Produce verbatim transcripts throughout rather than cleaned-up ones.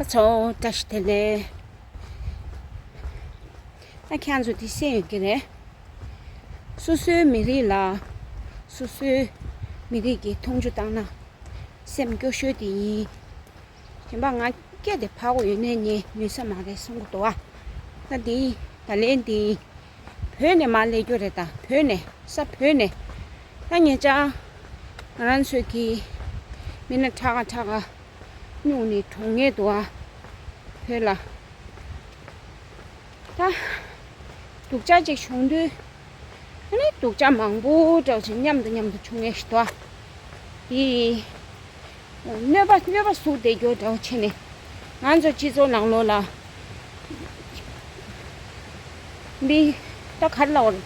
པ་ཚོ་བཀྲ་ཤིས་བདེ་ལེགས། ད་ཁྱེད་ཚོ་དེ་ཤེས་ཡོད་ཀྱི་རེད། སོ་སོའི་མི་རིགས་ལ་སོ་སོའི་མི་རིགས་ཀྱི་མཐོང་ཆུང་བཏང་ན་སེམས་སྐྱོ་ཤོས་དེ་ཡིན། གཞན་པ་ང་སྐད་དེ་ཕར་ཡོད་ནས་ཉན་ནུས་ས་མ་རེད་གསུང་གི་འདུག་ཨ། ད་འདི་ད་ལན་འདི་བོད་ནས་མར་སླེབས་རྒྱུ་རེད། ད་བོད་ནས་ས་བོད་ནས་ད་ཉེ་ཆར་ང་རང་ཚོའི་གི་མི་སྣ་ཁྲ་ཁ་ཁྲ་ཁ་སྨྱུང་གནས་གྲོངས་ངེས་འདུག་ཨ། བོད་ལ་ད་སྡུག་ཅག་ཅིག་བྱུང་དུས། ཨ་ནི་སྡུག་ཅག་མང་པོ་འདྲ་བོ་ཅིག་མཉམ་དུ་མཉམ་དུ་བྱུང་ངེས་ཤིག་འདུག་ཨ། དེ་གནོད་པ་གནོད་པ་ཟུག་བསྡད་རྒྱུ་འདྲ་བོ་བྱས་ནས་ང་ཚོ་སྤྱི་ཚོགས་ནང་ལོགས་ལ་འདི་ད་ག་རེ་ལབ་དགོས་རེད།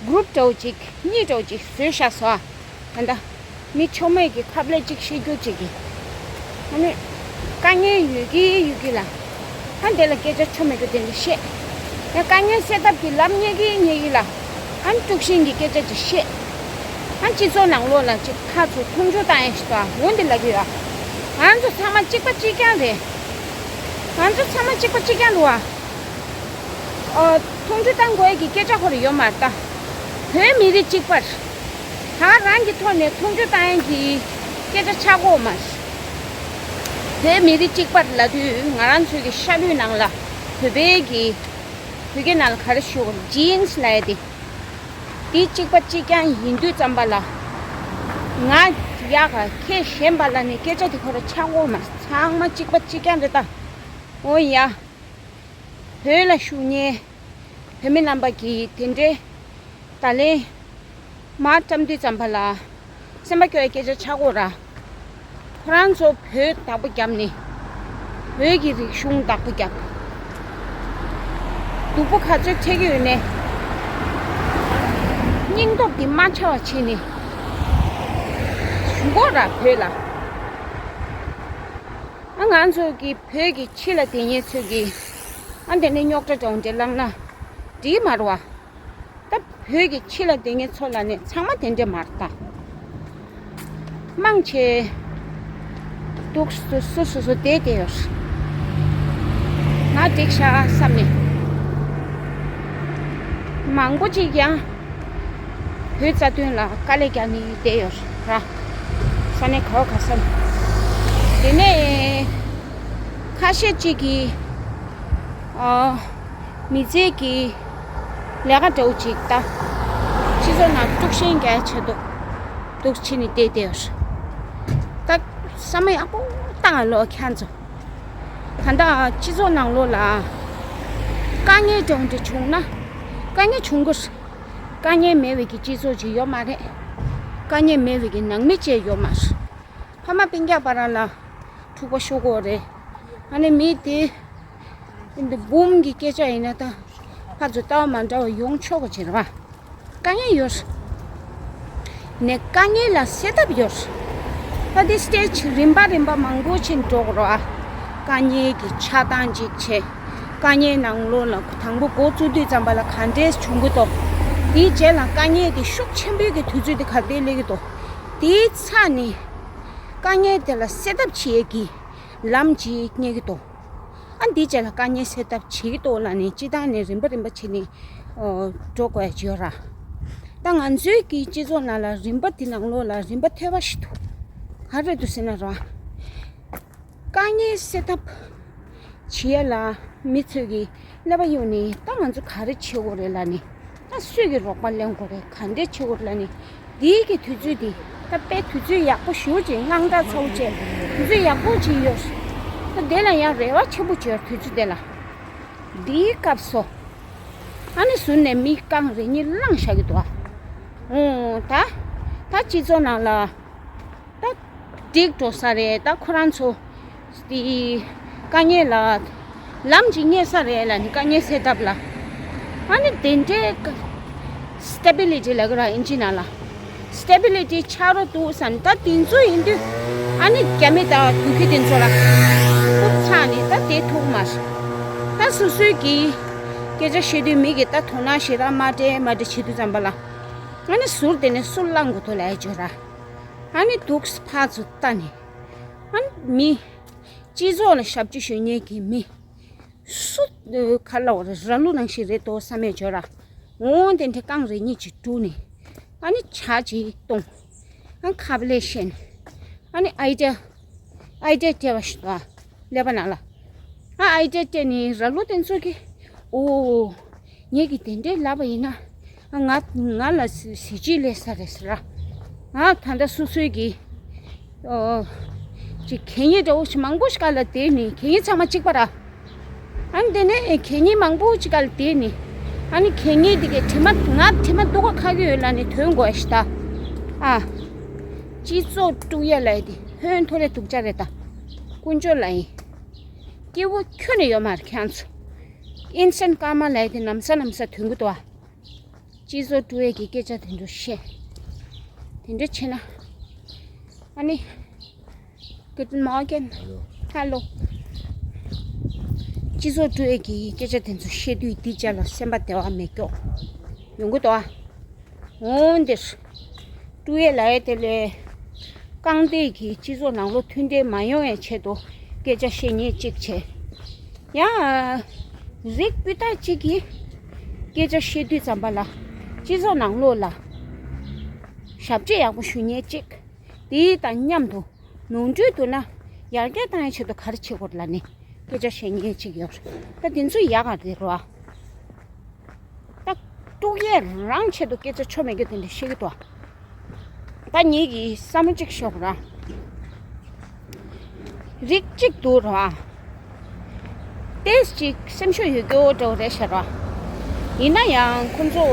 གུ་རུབ་འདྲ་བོ་ཅིག་གཉིས་འདྲ་བོ་ཅིག་བཟོས་བཞག་སོང་ཨ། ད་ལྟ་མི་ཆོ་མེད་ཀྱི་ཁ་ལབ་ཅིག་བཤད་རྒྱུ་ཅིག་གི། ཨ་ནི་དཀའ་ངལ་ཡོད་ཀྱི་ཡོད་ཀྱི་ལ། ཨ་འདི་ལ་སྐད་ཆ་ཆོ་མེད་རྒྱུ་དེ་འདྲ་བཤད། ཡང་དཀའ་ངལ་སེལ་ཐབས་ཀྱི་ལམ་རྙེད་ཀྱི་རྙེད་ཀྱི་ལ། ཨ་དཀྲུག་ཤིང་གི་སྐད་ཆ་ཅིག་བཤད། ཨ་སྤྱི་ཚོགས་ནང་ལོགས་ལ་ཅིག་ཁ་ཚོ་མཐོང་ཆུང་བཏང་ཡ་ཞིག་འདུག་ཨ། འོ་འདི་ལབ་ཀྱི་ཡོད་ཨ། ང་ཚོ་ཚང་མ་གཅིག་པ་གཅིག་རྐྱང་རེད། ང་ཚོ་ཚང་མ་གཅིག་པ་གཅིག་རྐྱང་རེད་བ། ཨ་མཐོང་ཆུང་བཏང་དགོས་ཀྱི་སྐད་ཆ་ཁོ་རང་ཡོད་མ་རེད་ད། བོད་མི་རིགས་གཅིག་པར་ད་རང་གི་ཐོག་ནས་མཐོང་ཆུང་བཏང་ཡ་གི་སྐད་ཆ་ཆགས་ཀྱི་ཡོད་མ་རེད། བོད་མི་རིགས་གཅིག་པར་ལབ་དུས་ང་རང་ཚོའི་གི་ཤ་ལུས་ནང་ལ་བོད་པའི་གི་བོད་སྐད་ནང་ལ་ག་རེ་ཞུ་དགོས་རེད། ཇིན་སི་ལབ་ཡ་དེ། དེ་གཅིག་པ་གཅིག་རྐྱང་ཡིན་དུས་ཙམ་པ་ལ། ང་ཡག་ག་ཁྱེད་གཞན་པ་ལ་ནི་སྐད་ཆ་དེ་ཁོ་རང་ཆགས་ཀྱི་ཡོད་མ་རེད། ཚང་མ་གཅིག་པ་གཅིག་རྐྱང་རེད་ད། འོ་ཡ། བོད་ལ་བཞུགས་མཁན་བོད་མི་རྣམ་པ་གིས་དེ་འདྲའི་ད་ལན་མར་བཀྲམ་དུས་ཙམ་པ་ལ་སེམས་པ་སྐྱོ་བའི་སྐད་ཆ་ཆགས་ཀྱི་ཡོད་རེད། ཁོ་རང་ཚོ་བོད་བདག་པོ་བརྒྱབ་ནས་བོད་ཀྱི་རིག་གཞུང་བདག་པོ་བརྒྱབ། སྡུག་པོ་ག་ཚོད་འཕྲད་ཀྱི་ཡོད་ནའི་སྙིང་སྟོབས་འདི་མ་ཆག་པ་བྱས་ནས་བཞུགས་དགོས་རེད་བོད་ལ། ཨ་ང་ཚོ་གི་བོད་ཀྱི་ཕྱི་ལ་བསྡད་མཁན་ཚོས་ཀྱིས་ཨ་འདི་ནས་རྙོག་དྲ་འདྲ་བོ་འདྲ་བོ་བསླངས་ན་འགྲིག་མ་རེད་བ། ད་བོད་ཀྱི་ཕྱི་ལ་བསྡད་མཁན་ཚོ་ལ་ནི་ཚང་མ་དེ་འདྲ་མ་རེད་ད། མང་ཆེ་འདུག་སོ་སོ་སོ་སོ་བསྡད་བསྡད་ཡོད་རེད། ང་འགྲིག་ཤག་བསམ་ནས། མང་པོ་ཅིག་ཡང་བོད་རྩ་དོན་ལ་དཀའ་ལས་རྒྱག་ནས་བསྡད་ཡོད་ར། ས་གནས་ག་བ་ག་ས་ནས། དེ་ནས་ཁ་ཤས་ཅིག་གིས་ཨ་མི་ཚེ་གི་ལས་ཀ་འདྲ་བོ་ཅིག་ད་སྤྱི་ཚོགས་ནང་དཀྲུག་ཤིང་རྒྱག་ཆེད་དུ་འདུག་བྱས་ནས་བསྡད་བསྡད་ཡོད་ར། ད་བསམ་བློ་ཡག་པོ་བཏང་ཨ་ལོ་ཁྱེད་ཚོ། ད་ལྟ་སྤྱི་ཚོགས་ནང་ལོགས་ལ་དཀའ་ངལ་འདྲ་བོ་འདྲ་བྱུང་ན་དཀའ་ངལ་བྱུང་དགོས། དཀའ་ངལ་མེད་པའི་གི་སྤྱི་ཚོགས་ཅིག་ཡོད་མ་རེད། དཀའ་ངལ་མེད་པའི་གི་ནང་མི་ཅིག་ཡོད་མ་རེད། ཕ་མ་སྤུན་ཀྱག་བར་ལ་འཁྲུག་པ་ཤོར་གྱི་ཡོད་རེད། ཨ་ནི་མི་དེ་འདི་འབུམ་གྱི་སྐད་ཆ་ཡིན་ན་ད་ཕར་ཚུར་ལྟ་བ་མ་འདྲ་བ་ཡོང་ཆོག་གི་ཅིག་རེད་བ། དཀའ་ངལ་ཡོད་རེད། ནས་དཀའ་ངལ་ལ་སེལ་ཐབས་ཡོད་རེད། ད་འདི་སི་ཊེ་ཇི་རིམ་པ་རིམ་པ་མང་པོ་ཕྱིན་འགྲོ་དགོས་རེད་བ། དཀའ་ངལ་གྱི་ཆགས་སྟངས་ཅིག་བྱས། དཀའ་ངལ་ནང་ལོགས་ལ་དང་པོ་འགོ་བཙུགས་དུས་ཙམ་པ་ལ་ག་འདྲས་བྱུང་གི་འདུག་དེའི་རྗེས་ལ་དཀའ་ངལ་དེ་ཤུགས་ཆེན་པོའི་གི་དུས་ཚོད་དེ་ག་འདྲས་སླེབས་ཀྱི་འདུག་དེའི་ཚབ་ནས་དཀའ་ངལ་དེ་ལ་སེལ་ཐབས་བྱེད་ཡས་ཀྱི་ལམ་ཅིག་རྙེད་ཀྱི་འདུག་ཨ་འདིའི་རྗེས་ལ་དཀའ་ངལ་སེལ་ཐབས་བྱེད་ཀྱི་འདུག་ལབ་ནས་སྤྱིར་བཏང་ནས་རིམ་པ་རིམ་པ་བྱས་ནས་འགྲོ་དགོས་ཡ་ཅིག་ཡོད་ར། ད་ང་ཚོའི་གི་སྤྱི་ཚོགས་ནང་ལ་རིམ་པ་དེ་ནང་ལོགས་ལ་རིམ་པ་ཐོལ་པ་ཞིག་འདུག་ག་རེ་འདུག་ཟེར་ན་ར། དཀའ་ངལ་སེལ་ཐབས་བྱེད་ཡ་ལ་མི་ཚོས་ཀྱིས་ཀླད་པ་གཡུགས་ནས་ད་ང་ཚོ་ག་རེ་བྱེད་དགོས་རེད་ལབ་ནས། ད་སུས་ཀྱི་རོགས་པ་ལེན་དགོས་རེད། ག་འདྲས་བྱེད་དགོས་རེད་ལབ་ནས། འདིའི་གི་དུས་ཚོད་འདི་ད་དཔེ་དུས་ཚོད་ཡག་པོ་ཞེ་པོ་ཅིག་དངངས་སྐྲག་ཚ་པོ་བྱས་དུས་ཚོད་ཡག་པོ་ཅིག་ཡོད། ད་དེ་ལ་ཡང་རེ་བ་ཆེན་པོ་བྱས་དུས་ཚོད་དེ་ལ། འདིའི་སྐབས་སུ་ཨ་ནི་ཟུར་ནས་མི་རྐང་རེ་གཉིས་བླངས་བཞག་གི་འདུག་ཨ། འོ་ད་ད་སྤྱི་ཚོགས་ནང་ལ་ད་འགྲིག་འགྲོ་ས་རེད། ད་ཁོ་རང་ཚོ་དེ་དཀའ་ངལ་ལ་ལམ་ཅིག་རྙེད་ས་རེད་ལབ་ནས། དཀའ་ངལ་སེལ་ཐབས་ལ་ཨ་ནི་དེ་འདྲའི་སི་ཊེ་བི་ལི་ཊི་ལབ་ཀྱི་ར་ཨིན་ཇི་ནང་ལ། སི་ཊེ་བི་ལི་ཊི་ཆགས་རོགས་འདུག་བསམ། ད་དེ་ཚོ་ཡིན་དུས་ཨ་ནི་རྒྱ་མི་དང་དུར་ཁི་དེ་ཚོ་ལ་ཐུག་ཚར་ནས་ད་དེ་ཐུག་མ་རེད། ད་སོ་སོའི་གི་སྐད་ཆ་བཤད་དུས་མི་གི་ད་དོ་སྣང་ཞེ་དྲག་མ་སྤྲད་མ་སྤྲད་བྱེད་དུས་ཙམ་པ་ལ་ཨ་ནི་ཟུར་དེ་ནས་སུ་བླངས་དགོས་ཐུག་ལབ་ཡ་ཅིག་ཡོད་ར། ཨ་ནི་འདུག་ཕར་ཚུར་ལྟ་ནས་ཨ་ནི་མི་ སྤྱི་ཚོགས་ལ་ཞབས་ཕྱི་ཞུ་མཁན་གྱི་མི་སུ་ག་ལ་བ་ར་ལུག་ནང་བཞིན་རེད་དོ་བསམ་ཡས་བྱོས་ར། འོང་དེ་འདྲ་རྐང་རེ་གཉིས་ཅིག་བཀྲུས་ནས་ཨ་ནི་ཇ་ཅིག་བཏུང་། ཨ་ཁབ་ལེ་བཤད་ནས་ཨ་ནི་ཨའི་ཌི་ཡ་ཨའི་ཌི་ཡ་སྤྲད་པ་ཞིག་འདུག་ཨ། ཀླད་པ་ནང་ལ། ཨ་ཨའི་ཌི་ཡ་སྤྲད་ནས་ར་ལུག་དེ་ཚོ་གིས་ཨོ། ངེད་ཀྱིས་དེ་འདྲའི་ལབ་པ་ཡིན་ན་ང་ང་ལ་གཟི་བརྗིད་སླེབས་ས་རེད་ཟེར་ར། ང་ད་ལྟ་སོ་སོའི་གི་ཨོ། ཅིག་གད་སྙིགས་འདྲ་བོ་ཞིག་མང་པོ་ཞིག་ག་ལ་བསྡད་ནས་གད་སྙིགས་ཚང་མ་གཅིག་པ་ར། ཨ་ནི་དེ་ནས་གད་སྙིགས་མང་པོ་ཅིག་ག་ལ་བསྡད་ནས་ཨ་ནི་གད་སྙིགས་དེ་གའི་དྲི་མ་ང་དྲི་མ་སྡུག་ག་ཁ་གི་ཡོད་ལ་ནི་ཐོན་དགོས་ཤི་ད། ཨ། སྤྱི་ཚོགས་དཀྲུག་ཡ་ལ་ཡི་དེ་ཧོན་ཐོ་རེ་སྡུག་ཅག་རེད་ད། དཀོན་མཆོག་ལ་ཡིན། སྐྱེ་བོ་ཁྱོན་ནས་ཡོད་མ་རེད་ཁྱེད་ཚོ། ཨིན་སན་ཀརྨ་ལབ་ཡ་དེ་ནམ་ས་ནམ་ས་ཐོན་གི་འདུག་ཨ། སྤྱི་ཚོགས་དཀྲུག་ཡས་ཀྱི་སྐད་ཆ་དེ་འདྲ་བཤད། དེ་འདྲ་བྱས་ན། ཨ་ནི། Guten Morgen. Hallo. སྤྱི་ཚོགས་དཀྲུག་ཡས་ཀྱི་སྐད་ཆ་དེ་ཚོ་བཤད་དུས་འདི་ཅག་ལ་སེམས་པ་བདེ་བ་མེད་ཀྱོག་ཡོང་གི་འདུག་ཨ། འོང་འདིར། ཀྲུའུ་ཡེ་ལ་ཡེ་དེ་ལས། རྐང་སྟེགས་ཀྱི་སྤྱི་ཚོགས་ནང་ལོགས་མཐུན་འབྲེལ་མ་ཡོང་བའི་ཆེད་དུ་སྐད་ཆ་བཤད་མཁན་གཅིག་བྱས། ཡང་། རིགས་སྤུས་དག་གཅིག་གིས་སྐད་ཆ་བཤད་དུས་ཙམ་པ་ལ་སྤྱི་ཚོགས་ནང་ལོགས་ལ་ཞབས་ཕྱི་ཡག་པོ་ཞུ་མཁན་གཅིག་དེ་དང་མཉམ་དུ་ནོར་འཁྲུལ་འདུག་ན་ཡར་རྒྱས་བཏང་ཡའི་ཆེད་དུ་ག་རེ་བྱེད་དགོས་ལབ་ནས་སྐད་ཆ་བཤད་མཁན་གཅིག་ཡོད་རེད། ད་དེ་ཚོ་ཡག་ག་རེད་རོ། ད་དཀྲུག་ཡས་རང་ཆེད་དུ་སྐད་ཆ་ཆོ་མེད་རྒྱུ་དེ་འདྲ་བཤད་ཀྱི་འདུག་ད་ངེད་ཀྱིས་བསམ་བློ་གཅིག་ཤོག་ར། རིགས་གཅིག་འདུག་ར། ཏེས་གཅིག་སེམས་ཤུགས་ཡོད་རྒྱུ་འདྲ་བོ་རེད་ཤག་ར། ཡིན་ན་ཡང་ཁོ་ཚོ་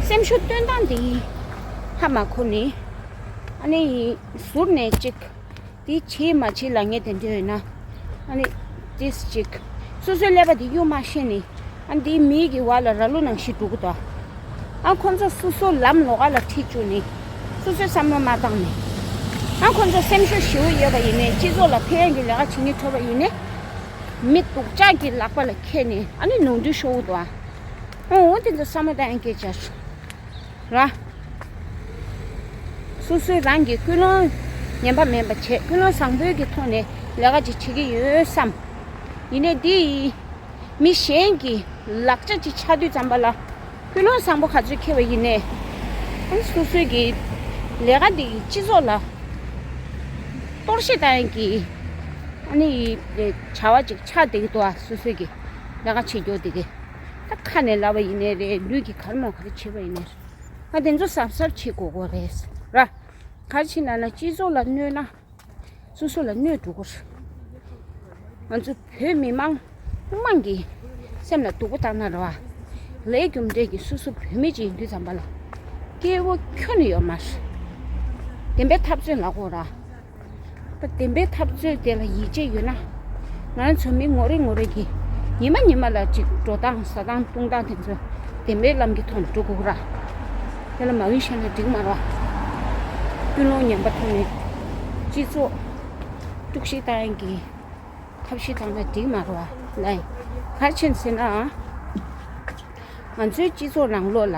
སེམས་ཤུགས་སྟོན་སྟངས་འདི་ཧ་མ་གོ་ནི། ཨ་ནི་ཟུར་ནས་གཅིག་དེ་བྱེད་མ་བྱེད་ལབ་མཁན་དེ་འདྲ་ཡོད་ན། ཨ་ནི་ཏིས་ཅིག་སོ་སོའི་ཀླད་པ་དེ་གཡུག་མ་ཤེས་ནི། ཨ་འདིའི་མི་གི་བར་ལ་ར་ལུག་ནང་བཞིན་འགྲོ་གི་འདུག་ཨ་ཁོ་ཚོ་སོ་སོ་ལམ་ལོགས་ཀ་ལ་ཁྲིད་བཅུག་ནི། སོ་སོའི་བསམ་བློ་མ་བཏང་ནི། ཨ་ཁོ་ཚོ་སེམས་ཤུགས་ཞེ་པོ་ཡོད་པ་ཡིན་ནའི་སྤྱི་ཚོགས་ལ་ཕན་ཡོན་གྱི་ལས་ཀ་བྱེད་སྙིང་འདོད་པ་ཡིན་ནའི། མི་སྡུག་ཅག་གི་ལག་པ་ལ་ཁྱེར་ནི་ཨ་ནི་ནོར་འཁྲུལ་ཤོར་གི་འདུག་ཨ་འོ་དེ་ཚོ་བསམ་བློ་བཏང་ཡ་སྐད་ཆ་རེད། ར། སོ་སོས་རང་གི་ཀུན་སློང་ངན་པ་མེད་པ་བྱས་ཀུན་སློང་བཟང་པོའི་གི་ཐོག་ནས་ལས་ཀ་ཅིག་བྱེད་ཀྱི་ཡོད་བསམ། ཡིན་ནའི་འདི་མི་གཞན་གྱི་ལག་ཆ་ཅིག་ཆགས་དུས་ཙམ་པ་ལ་ཀུན་སློང་བཟང་པོ་ག་ཚོད་འཁྱེར་བ་ཡིན་ནའི་ཨ་ནི་སོ་སོའི་གི་ལས་ཀ་འདི་སྤྱི་ཚོགས་ལ་གཏོར་བཤིག་བཏང་ཡག་གི་ཨ་ནི་བྱ་བ་ཅིག་ཆགས་བསྡད་ཀྱི་འདུག་ཨ་སོ་སོའི་གི་ལས་ཀ་བྱེད་རྒྱུ་འདི་གི་ད་ཁ་ནས་ལབ་པ་ཡིན་ནའི་རེད་ལུས་ཀྱི་གར་མོ་ག་རེ་བྱེད་པ་ཡིན་ནའི་རེད། ང་དེ་ཚོ་གཟབ་གཟབ་བྱེད་དགོས་དགོས་རེད་ར། ག་རེ་བྱེད་ན་ན་སྤྱི་ཚོགས་ལ་གནོད་ན། སོ་སོ་ལ་གནོད་འགྲོ་གི་རེད། ང་ཚོ་བོད་མི་མང་དམངས་ཀྱི་སེམས་ལ་སྡུག་པོ་བཏང་ན་རེད་བ། ལས་རྒྱུ་འབྲས་ཀྱི་སོ་སོ་བོད་མི་ཅིག་ཡིན་དུས་ཙམ་པ་ལ། སྐྱེ་བོ་ཁྱོན་ནས་ཡོད་མ་རེད། བདེན་པའི་འཐབ་རྩོད་ལབ་དགོས་ར། ད་བདེན་པའི་འཐབ་རྩོད་དེ་ལ་ཡིད་ཆེས་ཡོད་ན། ང་རང་ཚོ་མི་ངོ་རེ་ངོ་རེ་གིས་ཉི་མ་ཉི་མ་ལ་ཅིག་འགྲོ་སྟངས་ཟ་སྟངས་འཐུང་སྟངས་དེ་ཚོ་བདེན་པའི་ལམ་གྱི་ཐོག་ནས་འགྲོ་དགོས་ར། དེ་ལ་མ་འོས་ཤེས་ན་འགྲིག་མ་རེད་བ། ཀུན་སློང་ངན་པ་ཐོག་ནས་སྤྱི་ཚོགས་དཀྲུག་ཤིང་བཏང་ཡག་གི་ཐབས་ཤེས་བཏང་ན་འགྲིག་མ་རེད་བ་ལ། ག་རེ་བྱས་ཟེར་ན། ང་ཚོའི་སྤྱི་ཚོགས་ནང་ལོགས་ལ།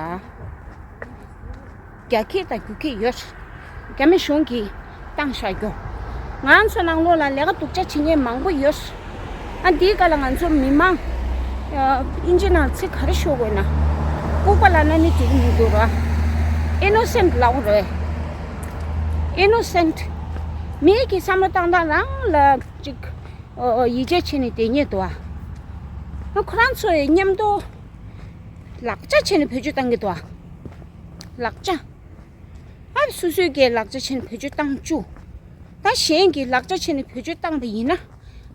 རྒྱ་སྐད་དང་བརྒྱུད་སྐད་ཡོད། རྒྱ་མི་གཞུང་གིས་བཏང་བཞག་རྒྱུ། ང་ཚོ་ནང་ལོགས་ལ་ལས་ཀ་སྡུག་ཅག་བྱེད་མཁན་མང་པོ་ཡོད། ཨ་འདིའི་སྐབས་ལ་ང་ཚོ་མི་མང་། ཨ་ཨིན་ཇི་ནང་ཚིག་ག་རེ་ཤོད་དགོས་ན། ལྐུགས་པ་ལབ་ན་ནི་འགྲིག་མི་འདུག་ར། ཨི་ནོ་སེན་ཊི་ལབ་དགོས་རེད། ཨི་ནོ་སེན་ཊི། མི་གི་བསམ་བློ་བཏང་སྟངས་རང་ལ་ཅིག་ཨོ་ཨོ་ཡིད་ཆེས་བྱས་ནས་བསྡད་མཁན་འདུག་ཨ། ཨ་ཁོ་རང་ཚོ་ཡི་མཉམ་དུ་ལག་ཆ་བྱས་ནས་བེད་སྤྱོད་བཏང་གི་འདུག་ཨ། ལག་ཆ། ཨ་སོ་སོའི་གི་ལག་ཆ་བྱས་ནས་བེད་སྤྱོད་བཏང་བཅུག་ད་གཞན་གྱི་ལག་ཆ་བྱས་ནས་བེད་སྤྱོད་བཏང་པ་ཡིན་ན།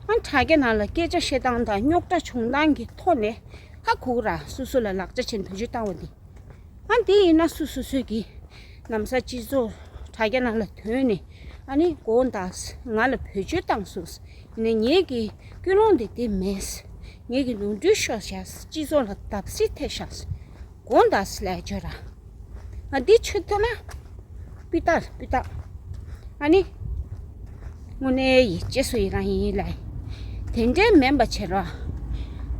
ཨ་དྲ་རྒྱ་ནང་ལ་སྐད་ཆ་བཤད་སྟངས་དང་རྙོག་དྲ་བྱུང་སྟངས་ཀྱི་ཐོག་ནས་ཧ་གོ་གི་ར་སོ་སོ་ལ་ལག་ཆ་བྱས་ནས་བེད་སྤྱོད་བཏང་བ་འདི། ཨ་འདི་ཡིན་ན་སུ་སོ་སོས་ཀྱིས་ནམ་ས་སྤྱི་ཚོགས་དྲ་རྒྱ་ནང་ལ་ཐོན་ནས་ཨ་ནི་དགོངས་དག་ང་ལ་བེད་སྤྱོད་བཏང་སོང་། ཡིན་ནའི་ངེད་ཀྱི་ཀུན་སློང་འདི་འདི་མེད། ངེད་ཀྱི་ནོར་འཁྲུལ་ཤོར་བཞག་སྤྱི་ཚོགས་ལ་བརྡབ་གསིག་ཐེབས་བཞག་དགོངས་དག་ལས་བརྗོད་ར། ང་འདི་ཆུ་ཐོན་ན་སྤུས་དག་སྤུས་དག་ཨ་ནི། དངོས་གནས་ཡིད་ཆེས་སུ་ཡི་རང་ཡིན་ལ། དེ་འདྲའི་མིན་པ་བྱེད་རོགས།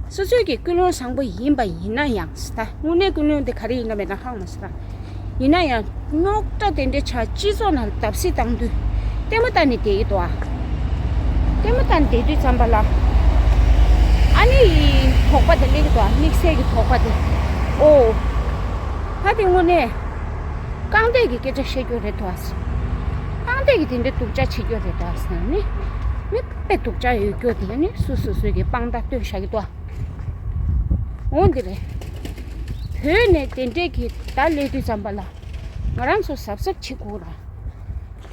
སོ་སོའི་གི་ཀུན་སློང་བཟང་པོ་ཡིན་པ་ཡིན་ན་ཡང་ད་དངོས་གནས་ཀུན་སློང་དེ་ག་རེ་ཡིན་ན་མེད་ན་ཧང་མ་སི་ར། ཡིན་ན་ཡང་རྙོག་དྲ་དེ་འདྲའི་ཆ་སྤྱི་ཚོགས་ནང་ལ་བརྡབ་གསིག་བཏང་དུས་ལྟད་མོ་ལྟ་ནས་བསྡད་ཀྱི་འདུག་ཨ། ལྟད་མོ་ལྟ་བསྡད་དུས་ཙམ་པ་ལ། ཨ་ནི་དོགས་པ་དེ་སླེབས་ཀྱི་འདུག་དམིགས་བསལ་གྱི་དོགས་པ་དེ། ཨོ། ད་དེ་དངོས་གནས་རྐང་སྟེགས་ཀྱི་སྐད་ཆ་བཤད་རྒྱུ་རེད་དོ། རྐང་སྟེགས་ཀྱི་དེ་འདྲའི་སྡུག་ཅག་བྱེད་རྒྱུ་རེད་དོ་ཟེར་ནི། མི་དཔེ་སྡུག་ཅག་ཡོད་རྒྱུ་དེ་ནི་སུ་སུ་སུ་གི་དཔང་རྟགས་སྟོན་བཞག་གི་འདུག་འོ་འདི་རེད། བོད་ནས་དེ་འདྲས་ཀྱི་བརྡ་སླེབས་དུས་ཙམ་པ་ལ། ང་རང་ཚོ་གཟབ་གཟབ་བྱེད་དགོས་ར།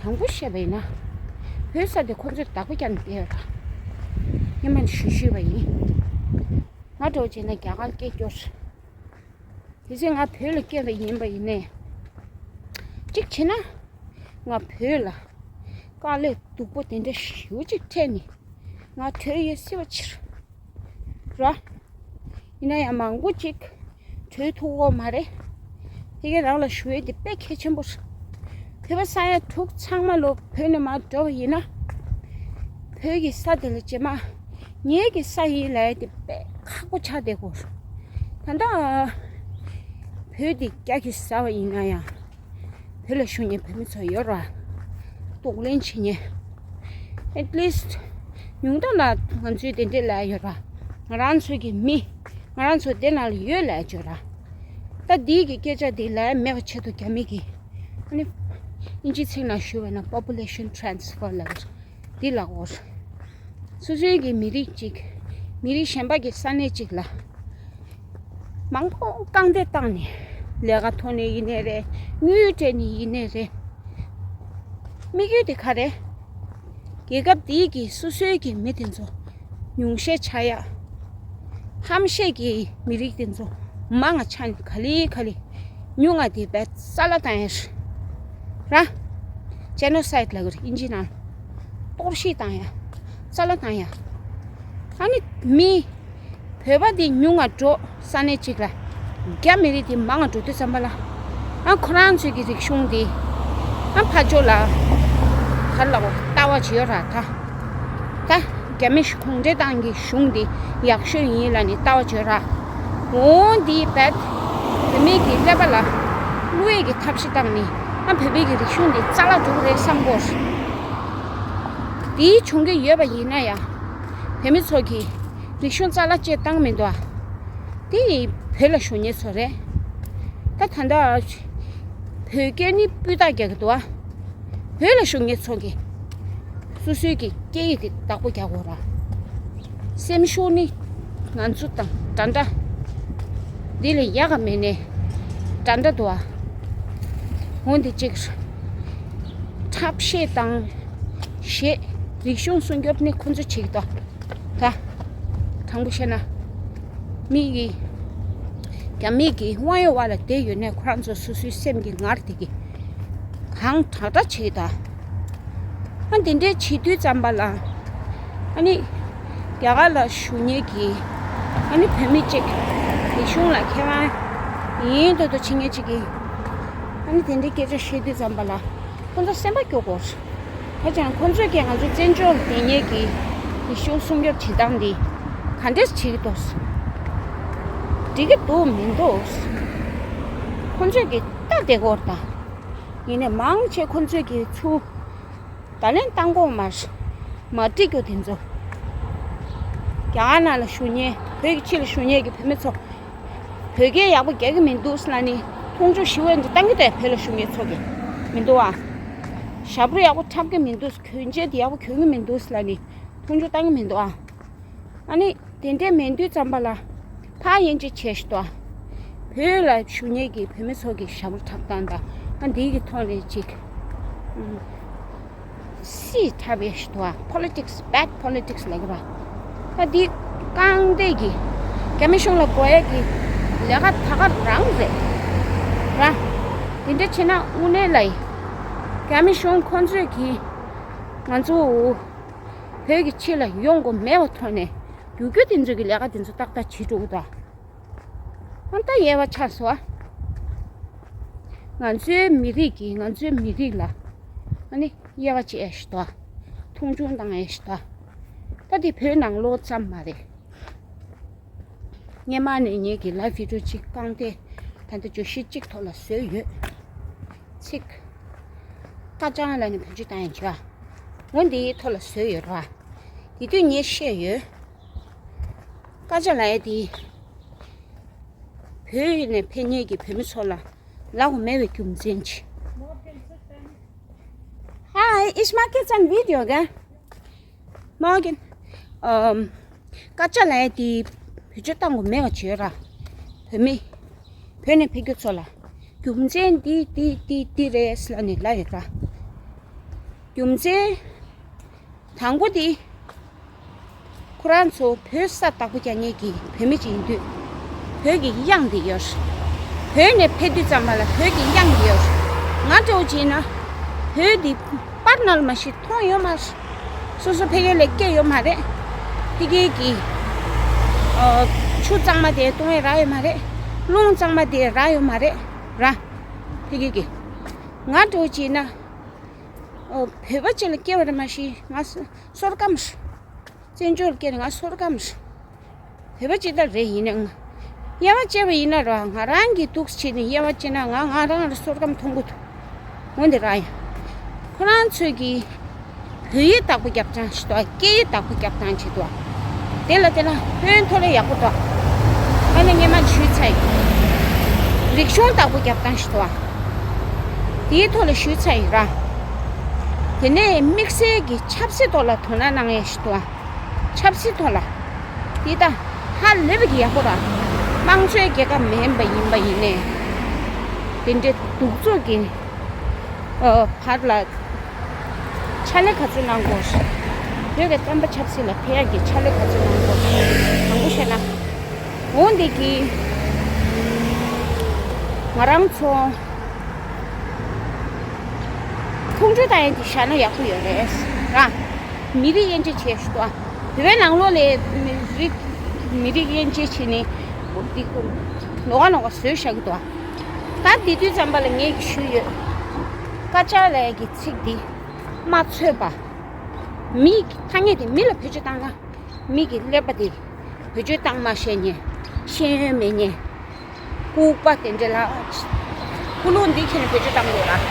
དྲང་པོ་བཤད་པ་ཡིན་ན། བོད་ས་དེ་ཁོ་ཚོས་བདག་པོ་རྒྱག་ནས་བསྡད་ཡོད་ར། སྔོན་མ་ནས་ཞུ་ཞུས་པ་ཡིན། ང་འདྲ་བོ་བྱས་ན་རྒྱ་གར་སྐད་སྐྱོར། དེ་ཚེ་ང་བོད་ལ་སྐྱེས་པ་ཡིན་པ་ཡིན་ནའི། གཅིག་བྱས་ན། ང་བོད་ལ་དཀའ་ལས་སྡུག་པོ་དེ་འདྲ་ཞེ་པོ་ཅིག་འཕྲད་ནས་ང་བྲོས་ཡོད་སྲིད་པ་ཕྱིར། ར། ཡིན་ན་ཡང་མང་པོ་ཅིག་བྲོས་ཐུབ་ཀྱི་ཡོད་མ་རེད། དེ་གའི་རང་ལ་ཞུ་ཡས་དེ་དཔེ་གལ་ཆེན་པོ་རེད། བོད་པ་ས་ཡ་དྲུག་ཚང་མ་ལོ་བོད་ནས་མར་འགྲོ་བ་ཡིན་ན། བོད་ཀྱི་ས་དེ་ལ་རྗེས་མ་ངེད་ཀྱི་ས་ཡིན་ལབ་ཡས་དེ་དཔེ་ཁག་པོ་ཆགས་བསྡད་ཀྱི་ཡོད་རེད། ད་ལྟ་བོད་དེ་རྒྱ་གིས་ཟ་བ་ཡིན་ན་ཡང་། བོད་ལ་བཞུགས་མཁན་བོད་མི་ཚོ་ཡོད་ར། གདོང་ལེན་བྱེད་མཁན། At least ཉུང་མཐའ་ལ་ང་ཚོའི་དེ་འདྲས་ལབ་ཡོད་ར། ང་རང་ཚོའི་གི་མི། ང་རང་ཚོ་དེ་ནང་ལ་ཡོད་ལབ་ཡོད་ར། ད་འདིའི་གི་སྐད་ཆ་འདི་ལབ་མེད་པ་ཆེད་དུ་རྒྱ་མི་གི། ཨ་ནི། ཨིན་ཇིའི་ཚིག་ནང་ཞུས་པ་ན་population transfer ལབ་ཡོད་ར། འདི་ལ་འོར། སོ་སོའི་གི་མི་རིགས་གཅིག་མི་རིགས་གཞན་པ་གི་ས་གནས་གཅིག་ལ། མང་པོ་རྐང་སྟེགས་བཏང་ནས། ལས་ཀ་ཐོག་ནས་ཡིན་ནའི་རེད། དངུལ་སྤྲད་ནས་ཡིན་ནའི་རེད། དམིགས་ཡུལ་དེ་ག་རེ། རྒྱལ་ཁབ་འདིའི་གི་སོ་སོའི་གི་མི་དེ་ཚོ་ཉུང་ཤས་ཆགས་ཡ། ཧམ་ཤེད་ཀྱི་མི་རིགས་དེ་ཚོ་མང་ང་ཆགས་ནས་ག་ལེ་ག་ལེ། ཉུང་ང་དེ་བས་རྩ་ལ་བཏང་ཡ་ར། Genocide ལབ་གི་རེད་ཨིན་ཇི་ནང་། གཏོར་བཤིག་བཏང་ཡ། རྩ་ལ་བཏང་ཡ། ཨ་ནི་མི། བོད་པ་དེ་ཉུང་ང་འགྲོ་ས་གནས་གཅིག་ལ། རྒྱ་མི་རིགས་དེ་མང་ང་འགྲོ་དུས་ཙམ་པ་ལ། ཨ་ཁོ་རང་ཚོའི་གི་རིག་གཞུང་དེ། ཨ་ཕར་ཕྱོགས་ལ། ག་ལ་བ་ལྟ་བ་བྱེད་ཡོད་ར་ད། ད་རྒྱ་མི་གུང་ཁྲན་ཏང་གི་གཞུང་དེ་ཡག་ཤོས་ཡིན་ལབ་ནས་ལྟ་བ་བྱེད་ཡོད་ར། འོ་འདི་བད། བོད་མི་གི་ཀླད་པ་ལ་བླུག་ཡས་ཀྱི་ཐབས་ཤེས་བཏང་ནས་ཨ་བོད་པའི་གི་རིག་གཞུང་འདི་རྩ་བརླག་འགྲོ་གི་རེད་བསམ་གོ། དེའི་བྱུང་གི་ཡོད་པ་ཡིན་ན་ཡང་། བོད་མི་ཚོ་གི་རིག་གཞུང་རྩ་བརླག་བཅས་བཏང་མི་འདུག་ཨ། དེ་བོད་ལ་བཞུགས་མཁན་ཚོ་རེད། ད་ད་ལྟ་བོད་སྐད་ནི་སྤུས་དག་རྒྱག་གི་འདུག་ཨ། བོད་ལ་བཞུགས་མཁན་ཚོ་གི་སོ་སོའི་གི་སྐད་ཡིག་དེ་བདག་པོ་རྒྱག་དགོས་ར། སེམས་ཤུགས་ནི་ང་ཚོ་དང་འདྲ་འདྲ། འདི་ལས་ཡག་ག་མེད་ནས་འདྲ་འདྲ་འདུག་ཨ། འོན་ཏེ་གཅིག་འཁྲབ་བཤད་དང་གཞས་རིག་གཞུང་སྲུང་སྐྱོབ་ནི་ཁོ་ཚོ་བྱེད་ཀྱི་འདུག་ད། དྲང་པོ་བཤད་ན། མི་གི། རྒྱ་མི་གི་དབང་ཡོད་བ་ལ་བསྡད་ཡོད་ནས་ཁོ་རང་ཚོ་སོ་སོའི་སེམས་ཀྱི་ངར་དེ་གི། གང་དྲག་དྲག་བྱེད་ཀྱི་འདུག་ཨ་འདི་འདྲའི་བྱེད་དུས་ཙམ་པ་ལ། ཨ་ནི། རྒྱ་གར་ལ་བཞུགས་མཁན་གྱི། ཨ་ནི་བོད་མི་གཅིག་རིག་གཞུང་ལ་མཁས་དབང་ཡིན་མདོག་མདོག་བྱེད་མཁན་གཅིག་གིས། ཨ་ནི་དེ་འདྲའི་སྐད་ཆ་བཤད་དུས་ཙམ་པ་ལ། ཁོ་ཚོ་སེམས་པ་སྐྱོ་དགོས། ད་ཅང་ཁོ་ཚོས་ཀྱང་ང་ཚོ་བཙན་བྱོལ་བསྡད་མཁན་གྱི་རིག་གཞུང་སྲུང་སྐྱོབ་བྱེད་སྟངས་འདི་ག་འདྲས་བྱེད་ཀྱི་འདུག་འགྲིག་གི་འདུག་མི་འདུག་ཁོ་ཚོས་ཀྱི་ལྟ་བསྡད་དགོས་རེད་ད། ཡིན་ནའི་མང་ཆེ་ཁོ་ཚོས་ཀྱི་ཚུར་བརྡ་ལན་བཏང་དགོས་མ་རེད། མ་འགྲིག་རྒྱུ་དེ་ཚོ། རྒྱ་གར་ནང་ལ་བཞུགས་མཁན་བོད་ཀྱི་ཕྱི་ལ་བཞུགས་མཁན་གྱི་བོད་མི་ཚོ། བོད་སྐད་ཡག་པོ་རྒྱག་གི་མི་འདུག་ཟེར་ལབ་ནི་མཐོང་ཆུང་ཞེ་པོ་འདི་བཏང་གི་འདུག་བོད་ལ་བཞུགས་མཁན་ཚོ་གི། མི་འདུག་ཨ། ཞྭ་པོ་ཡག་པོ་འཁྲབ་གི་མི་འདུག་གྱོན་ཆས་འདི་ཡག་པོ་གྱོན་གི་མི་འདུག་ཟེར་ལབ་ནི་མཐོང་ཆུང་བཏང་གི་མི་འདུག་ཨ། ཨ་ནི་དེ་འདྲས་མེད་དུས་ཙམ་པ་ལ་ཕར་དབྱེ་འབྱེད་བྱས་ཤི་ཏོ། བོད་ལ་བཞུགས་མཁན་གྱི་བོད་མི་ཚོ་གི་ཞྭ་པོ་འཁྲབ་སྟངས་དང་ཨ་འདི་གི་ཐོག་ནས་ཅིག་ཨུམ། སྲིད་འཁྲབ་ཡས་ཤི་ཏོ། Politics, bad politics ལབ་གི་ར། ད་འདི་རྐང་སྟེགས་ཀྱི་རྒྱ་མི་གཞུང་ལ་དགོས་ཡས་ཀྱི་ལས་ཀ་ད་ག་རང་རེད་ར། དེ་འདྲ་བྱས་ན་དངོས་གནས་ལ་ཡི་རྒྱ་མི་གཞུང་ཁོང་ཚོས་ཀྱིས་ང་ཚོ་བོད་ཀྱི་ཕྱི་ལ་ཡོང་དགོས་མེད་པ་ཐོག་ནས་རྒྱུ་རྒྱུ་དེ་ཚོ་གི་ལས་ཀ་དེ་ཚོ་ཏག་ཏག་བྱེད་འགྲོ་གི་འདུག་ཨ་ད་དབྱེ་བ་ཆགས་སོང་ཨ། ང་ཚོའི་མི་རིགས་ཀྱིས་ང་ཚོའི་མི་རིགས་ལ་ཨ་ནི་དབྱེ་བ་ཕྱེ་ཡས་ཤི་ཏོ། མཐོང་ཆུང་བཏང་ཡས་ཤི་ཏོ། ད་དེ་བོད་ནང་ལོགས་ཙམ་མ་རེད། སྔོན་མ་ནས་ངེད་ཀྱི་ལའིབ་བི་ཌི་ཡོ་གཅིག་རྐང་སྟེགས་ད་ལྟ་བརྗོད་གཞི་གཅིག་ཐོག་ལ་བཟོས་ཡོད། ཚིག་ཀ་ཅང་ལ་ནི་བེད་སྤྱོད་བཏང་ཡང་བྱ། འོ་འདིའི་ཐོག་ལ་བཟོས་ཡོད་ར། དེ་དུས་ངས་བཤད་ཡོད། ཀ་ཅ་ལ་ཡ་དེ་བོད་ནས་ཕེབས་མཁན་གྱི་བོད་མི་ཚོ་ལ་ལབ་དགོས་མེད་པའི་རྒྱུ་མཚན་ཅིག Hi, ich mache jetzt ein Video, gell? Morgen. ཨམ། ཀ་ཅ་ལ་ཡ་དེ་བེད་སྤྱོད་བཏང་དགོས་མེད་པ་བྱོས་ར། བོད་མི། བོད་ནས་ཕེབས་རྒྱུ་ཚོ་ལ། རྒྱུ་མཚན་འདི་འདི་འདི་འདི་རེད་ལབ་ནས་ལབ་ཡོད་ར། རྒྱུ་མཚན། དང་པོ་དེ། ཁོ་རང་ཚོ་བོད་ས་བདག་པོ་རྒྱག་མཁན་གྱི་བོད་མི་ཅིག་ཡིན་དུས། བོད་ཀྱི་གཡང་དེ་ཡོད་རེད། བོད་ནས་ཕེབས་དུས་ཙམ་པ་ལ་བོད་ཀྱི་གཡང་དེ་ཡོད་རེད། ང་འདྲ་བོ་བྱས་ན། བོད་འདི་པར་ནང་ལ་མ་གཞི་མཐོང་ཡོད་མ་རེད། སོ་སོ་ཕ་གི་ལ་སྐྱེས་ཡོད་མ་རེད། ཕ་གི་གི་ཨ། ཆུ་གཙང་མ་དེ་འཐུང་ཡས་རག་ཡོད་མ་རེད། རླུང་གཙང་མ་དེ་རག་ཡོད་མ་རེད་ར། ཕ་གི་གི་ང་འདྲ་བོ་བྱས་ན། ཨོ། བོད་པ་ཅིག་ལ་སྐྱེས་པ་རེད་མ་གཞི་ང་བསོད་སྐམ་རེད། བཙན་བྱོལ་སྐྱེས་ནས་ང་བསོད་སྐམ་རེད། བོད་པ་ཅིག་ལྟར་རེད་ཡིན་ནའང་། དབྱེ་བ་བྱས་པ་ཡིན་ན་ར་ང་རང་གི་འདུག་བྱས་ནས་དབྱེ་བ་བྱས་ན་ང་ང་རང་ལ་བསོད་སྐམ་མཐོང་གི་འདུག་འོན་ཏེ་ར་ཡང་། ཁོ་རང་ཚོས་ཀྱི་བོད་ཡིག་བདག་པོ་རྒྱབ་སྟངས་ཞིག་འདུག་སྐད་ཡིག་བདག་པོ་རྒྱབ་སྟངས་ཅིག་འདུག་དེ་ལ་དེ་ལ་ཕན་ཐོགས་ལས་ཡག་པོ་འདུག་ཨ་ནི་སྔོན་མ་ཞུས་ཚར་ཡིན། རིག་གཞུང་བདག་པོ་རྒྱབ་སྟངས་ཞིག་འདུག་དེའི་ཐོག་ལ་ཞུས་ཚར་ཡིན་ར། དེ་ནས་དམིགས་བསལ་གྱི་ཆབ་སྲིད་ཐོག་ལ་དོ་སྣང་གནང་ཡས་ཞིག་འདུག་ཆབ་སྲིད་ཐོག་ལ། འདི་ད་ཧ་ལས་པ་གི་ཡག་པོ་ར། དམངས་གཙོའི་རྒྱལ་ཁབ་མིན་པ་ཡིན་པ་ཡིན་ནའི། དེ་འདྲའི་གདུག་རྩུབ་ཀྱི་ཨ། བར་ལ་ཕྱག་ལས་ག་ཚོད་གནང་དགོས། བོད་ཀྱི་བསྟན་པ་ཆབ་སྲིད་ལ་ཕན་ཡག་གི་ཕྱག་ལས་ག་ཚོད་གནང་དགོས། དང་པོ་བཤད་ན། འོ་འདི་གི་ང་རང་ཚོ་མཐོང་ཆུང་བཏང་ཡས་དེ་བཞག་ན་ཡག་པོ་ཡོད་རེད་ར། མི་རིགས་དབྱེ་འབྱེད་བྱས་ཞུ་དོ། བོད་པའི་ནང་ལོགས་ལ་མི་རིགས་མི་རིགས་དབྱེ་འབྱེད་བྱས་ནས་འདི་ལོགས་ཀ་ལོགས་ཀ་བཟོས་བཞག་གི་འདུག་ད་དེ་དུས་ཙམ་པ་ལ་ངས་ཀྱི་ཞུས་ཡོད། ཀ་ཅ་ལའི་གི་ཚིག་འདི་མ་ཚོས་པ། མི་ཐ་སྙད་དེ་མི་ལ་བེད་སྤྱོད་བཏང་ན། མི་གི་ཀླད་པ་དེ་བེད་སྤྱོད་བཏང་མ་ཤེས་མཁན། ཤེས་ཡོན་མེད་མཁན། ལྐུགས་པ་དེ་འདྲ་ལ། ཀུ་ལུ་འདི་ཁྱེད་ནས་བེད་སྤྱོད་བཏང་དགོས་ལ།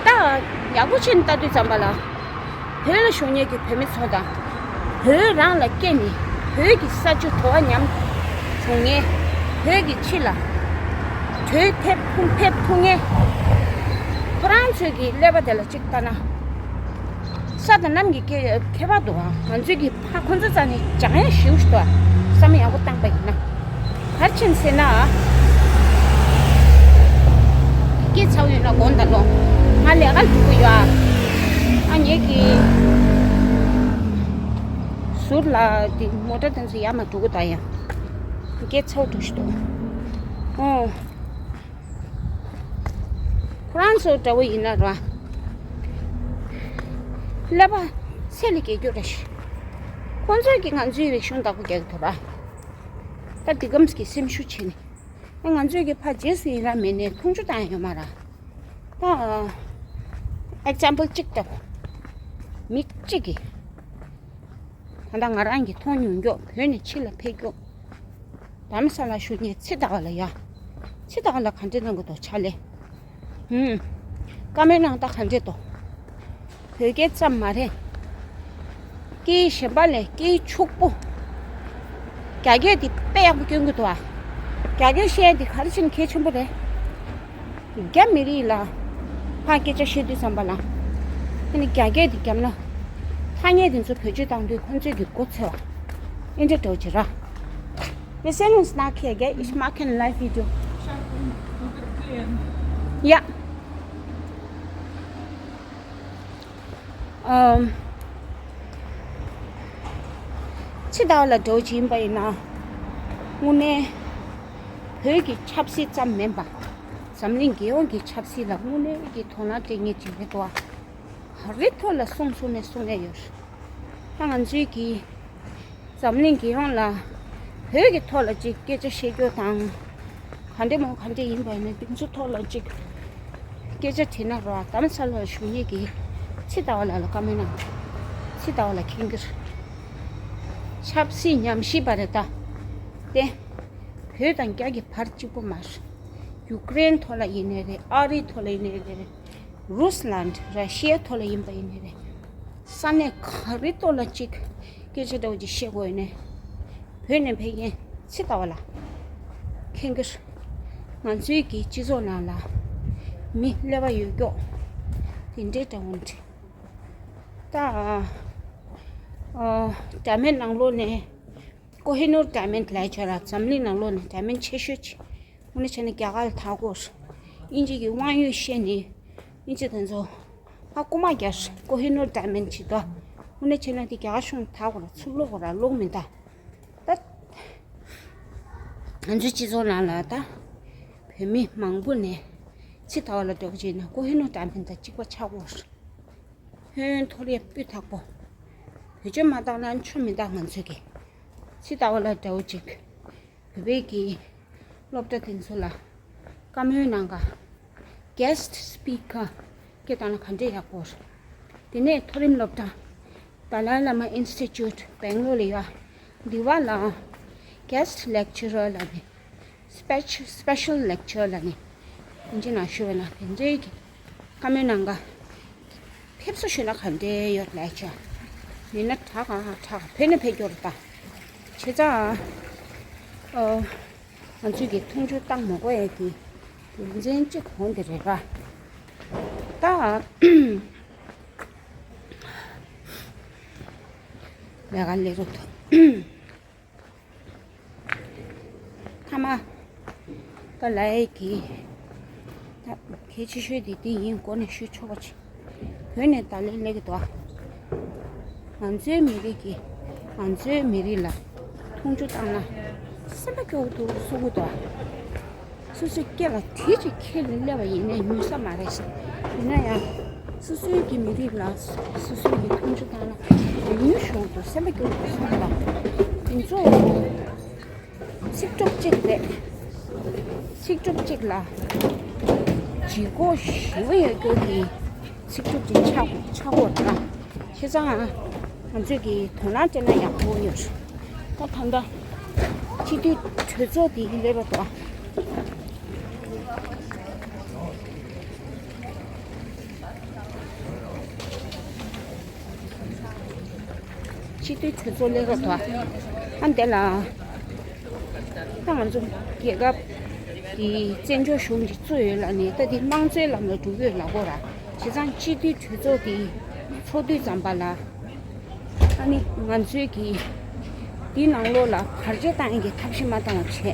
ད་ཡག་པོ་བྱས་ནས་ལྟ་དུས་ཙམ་པ་ལ། བོད་ལ་བཞུགས་མཁན་གྱི་བོད་མི་ཚོ་དང་། བོད་རང་ལ་སྐྱེས་ནས་བོད་ཀྱི་ས་ཆུ་དྲོ་བ་ཉམས་བྱུང་མཁན། བོད་ཀྱི་ཕྱི་ལ་གྲོས་ཐེབས་ཐུང་ཕེབས་ཐུབ་མཁན། ཁོ་རང་ཚོའི་གི་ཀླད་པ་དེ་ལ་གཅིག་ལྟ་ན། ས་དང་གནམ་གྱི་ཁྱད་ཁྱད་པར་འདུག་ཨ། ང་ཚོའི་གི་ཕ་ཁོ་ཚོ་རྩ་ནས་སྦྱང་ཡ་ཞེ་པོ་ཞིག་འདུག་ཨ། བསམ་ཡག་པོ་བཏང་པ་ཡིན་ན། ག་རེ་བྱས་ནས་ཟེར་ན། སྐད་ཚ་བོ་ཡོད་ན་དགོངས་དག་ལོ། ང་ལས་ཀ་འགྲོ་གི་ཡོད་ཨ། ཨ་ངེད་ཀྱི་ཟུར་ལ་དེ་མོ་ཊ་དེ་ཚོ་ཡར་མར་འགྲོ་གི་ད་ཡ། སྐད་ཚ་བོ་འགྲོ་ཞིག་འདུག་ཨོ། ཁོ་རང་ཚོ་འདྲ་བོ་ཡིན་ན་ར། ཀླད་པ་ཚད་ལས་བརྒལ་རྒྱུ་རེད། ཁོ་ཚོས་ཀྱིས་ང་ཚོའི་རིག་གཞུང་བདག་པོ་རྒྱག་གི་འདུག་ར། ད་འདི་གམ་གྱི་སེམས་ཤུགས་བྱས་ནས། ང་ཚོས་ཀྱི་ཕ་རྗེས་སུ་ཡི་རང་མེད་ནས་མཐོང་ཆུང་བཏང་ཡ་ཡོད་མ་ར། ད་ཨེག་ཛམ་པལ་གཅིག་ལྟ་བུ། མི་གཅིག་གིས། ད་ལྟ་ང་རང་གིས་མཐོང་མྱོང་མགྱོགས་བོད་ནས་ཕྱི་ལ་ཕེབས་མགྱོགས། རྡ་རམ་ས་ལ་བཞུགས་མཁན་ཚེ་བདག་ལ་ཡ། ཚེ་བདག་ལ་ག་འདྲས་གནང་གི་འདུག་ཕྱག་ལས། ཧུམ། བཀའ་མོལ་གནང་སྟངས་ག་འདྲས་འདུག་བོད་སྐད་ཙམ་མ་རེད། སྐད་གཞན་པ་ལས་སྐད་ཕྱུག་པོ། རྒྱ་སྐད་འདི་དཔེ་ཡག་པོ་སྐྱོན་གྱི་འདུག་ཨ། རྒྱ་སྐད་བཤད་འདི་ག་རེ་བྱས་ནས་གལ་ཆེན་པོ་རེད། རྒྱ་མི་རིགས་ལ་ཕར་སྐད་ཆ་བཤད་དུས་ཙམ་པ་ལ། ཨ་ནི་རྒྱ་སྐད་འདི་བརྒྱབ་ན། ཐ་སྙད་འདི་ཚོ་བེད་སྤྱོད་བཏང་དུས་ཁོ་ཚོས་ཀྱི་མགོ་ཚོས་པ། ཨེ་འདྲ་འདྲ་བོ་ཅིག་ར། Wir sehen uns nachher, gell? Ich mache ein Live-Video. Ja. ཨམ། ཕྱི་ཟླ་བ་ལ་འགྲོ་བཞིན་པ་ཡིན་ན། དངོས་གནས་བོད་ཀྱི་ཆབ་སྲིད་ཙམ་མིན་པ། འཛམ་གླིང་རྒྱལ་ཡོངས་ཀྱི་ཆབ་སྲིད་ལ་དངོས་གནས་ཀྱི་དོ་སྣང་སྤྲད་མཁན་ཅིག་རེད་དོ། རི་མཐོ་ལ་སོང་སོང་ནས་སོང་ནས་ཡོད། ད་ང་ཚོའི་གི་འཛམ་གླིང་རྒྱལ་ཡོངས་ལ་བོད་ཀྱི་ཐོག་ལ་ཅིག་སྐད་ཆ་བཤད་རྒྱུ་དང་། ག་འདྲ་མོ་ག་འདྲ་ཡིན་པ་ཡིན་ན་དེ་ཚོ་ཐོག་ལ་ཅིག་སྐད་ཆ་དྲིས་ན་རོ། རྡ་རམ་ས་ལ་བཞུགས་མཁན་གྱི་ཚེ་ཟླ་བ་ལགས་ལ་བཀའ་མོལ་གནང་། ཚེ་ཟླ་བ་ལགས་མཁྱེན་གྱི་རེད། ཆབ་སྲིད་ཉམས་ཞིབ་པ་རེད་ད། དེ་བོད་དང་རྒྱ་གི་བར་གཅིག་པོ་མ་རེད། ཡུཀ་རེན་ཐོག་ལ་ཡིན་ནའི་རེད། ཨ་རིའི་ཐོག་ལ་ཡིན་ནའི་རེད། རུས་ལན། ར་ཤི་ཡ་ཐོག་ལ་ཡིན་པ་ཡིན་ནའི་རེད། ས་གནས་ག་རེ་ཐོག་ལ་ཅིག་སྐད་ཆ་འདྲ་བོ་ཅིག་བཤད་དགོས་ཡོད་ནས། བོད་ནས་ཕེབས་མཁན་ཕྱི་ཟླ་བ་ལ་མཁྱེན་གྱི་རེད། ང་ཚོའི་གི་སྤྱི་ཚོགས་ནང་ལ་མི་ཀླད་པ་ཡོད་ཀྱོག་དེ་འདྲའི་འདྲ་བོ་འདྲ། ད་ཨ་འདྲ་མིན་ནང་ལོགས་ནས་ཀོ་ཧི་ནོར་ཌའི་མོན་ཌི་ལབ་ཆོག་ལ། འཛམ་གླིང་ནང་ལོགས་ནས་ཌའི་མོན་ཌི་ཆེ་ཤོས་ཅིག་དངོས་གནས་བྱས་ན་རྒྱ་གར་ལ་ཐག་གོ། དབྱིན་ཇི་གི་དབང་ཡོད་བཤད་ནི། དབྱིན་ཇི་དེ་ཚོ་ཕར་རྐུ་མ་རྒྱག་ཀོ་ཧི་ནོར་ཌའི་མོན་ཌི་བྱེད་དོ། དངོས་གནས་བྱས་ན་དེ་རྒྱ་གར་གཞུང་ཐག་གོ་ལ། ཚུར་སློག་གོ་ལ། སློག་མི་འདའ། ད་ང་ཚོའི་སྤྱི་ཚོགས་ནང་ལ་ད་བོད་མི་མང་པོ་ནས་ཕྱི་ཟླ་བ་ལ་འགྲོ་གི་བྱས་ན་ཀོ་ཧི་ནོར་ཌའི་མོན་ཌི་དང་གཅིག་པ་ཆགས་གོ། ཧོན་ཐོར་ཡ་སྤུས་དག་པོ། བེད་སྤྱོད་མ་བཏང་ན་ཆོ་མི་འདུག་ང་ཚོས་ཀྱི། ཕྱི་ཟླ་བ་ལ་འདྲ་བོ་ཅིག་བོད་པའི་གི་སློབ་གྲྭ་དེ་ཚོ་ལ་བཀའ་མོལ་གནང་ག། གྷེ་སི་ཊི་སི་པི་ཀར་སྐད་བཏང་ན་ག་འདྲས་ཡག་པོ་རེད། དེ་ནས་མཐོ་རིམ་སློབ་གྲྭ་ཏཱ་ལའི་བླ་མ་ཨིན་སི་ཊི་ཊུཊ་སྦེང་ལོར་ལ་ཡོད། འདི་བ་ལ་གྷེ་སི་ཊི་ལེག་ཆ་རར་ལབ་ནས། སི་པེ་ཤལ་སི་པེ་ཤལ་ལེག་ཆར་ལབ་ནས་ཨིན་ཇི་ནང་ཞུ་བ་ན་དེ་འདྲའི་གི་བཀའ་མོལ་གནང་ག། ཕེབས་བསུ་ཞུས་ན་ག་འདྲའི་ཡོད་ལབ་ཆ། མིན་ན་དྲག་ག་དྲག་ག་བོད་ནས་ཕེབས་རྒྱུ་རེད་ད། བྱས་ཙང་ཨོ་ང་ཚོས་ཀྱི་མཐོང་ཆུང་བཏང་མ་དགོས་ཡ་གི་རྒྱུ་མཚན་གཅིག་གོང་དེ་རེད་པ། ད་ལས་ཀ་ལས་རོགས་ཐུབ། ཐ་མ་པ་ལའི་གི་ད་གལ་ཆེ་ཤོས་དེ་དེ་ཡིན། གོ་ནས་ཞུ་ཆོག་པ་ཆེ། བོད་ནས་ད་ལན་སླེབས་ཀྱི་འདུག་ང་ཚོའི་མི་རིགས་ཀྱི་ང་ཚོའི་མི་རིགས་ལ་མཐོང་ཆུང་བཏང་ན་སེམས་པ་སྐྱོ་བོ་འདུག་གསུང་གི་འདུག་སོ་སོའི་སྐེ་ལ་དྲིལ་ཅིག་འཁྱེར་ནས་སླེབས་པ་ཡིན་ནའི་ཉུང་ས་མ་རེད། ཡིན་ན་ཡང་སོ་སོའི་གི་མི་རིགས་ལ་སོ་སོའི་གི་མཐོང་ཆུང་བཏང་ན་ཉུང་ཤོས་འདུག་སེམས་པ་སྐྱོ་བོ་འདུག་གསུང་གི་འདུག་དེ་ཚོ་ཚིག་གྲུབ་གཅིག་རེད། ཚིག་གྲུབ་གཅིག་ལ་ལྗིད་ཁོག་ཞེ་པོ་ཡོད་རྒྱུ་གི་ཚིག་གྲུབ་ཅིག་ཆགས་ཆགས་དགོས་རེད། བྱས་ཙང་ང་ཚོས་ཀྱི་དོ་སྣང་སྤྲད་ན་ཡག་པོ་ཡོད། ད་ད་ལྟ་སྤྱི་འཐུས་གྲོས་ཚོགས་དེ་སླེབས་པ་དང་། སྤྱི་འཐུས་གྲོས་ཚོགས་སླེབས་པ་དང་། ཨ་འདི་ལ་ད་ང་ཚོ་རྒྱལ་ཁབ་ཀྱི་བཙན་བྱོལ་གཞུང་ཅིག་བཙུགས་ཡོད་ལབ་ནས། ད་འདི་དམངས་གཙོའི་ལམ་ལ་འགྲོ་གི་ཡོད་ལབ་དགོས་ར། བྱས་ཙང་སྤྱི་འཐུས་གྲོས་ཚོགས་དེ་ཚོགས་དུས་ཙམ་པ་ལ། ཨ་ནི་ང་ཚོའི་གི་འདི་ནང་ལོགས་ལ་བར་ཆད་བཏང་ཡག་གི་ཐབས་ཤེས་མ་བཏང་བ་བྱས།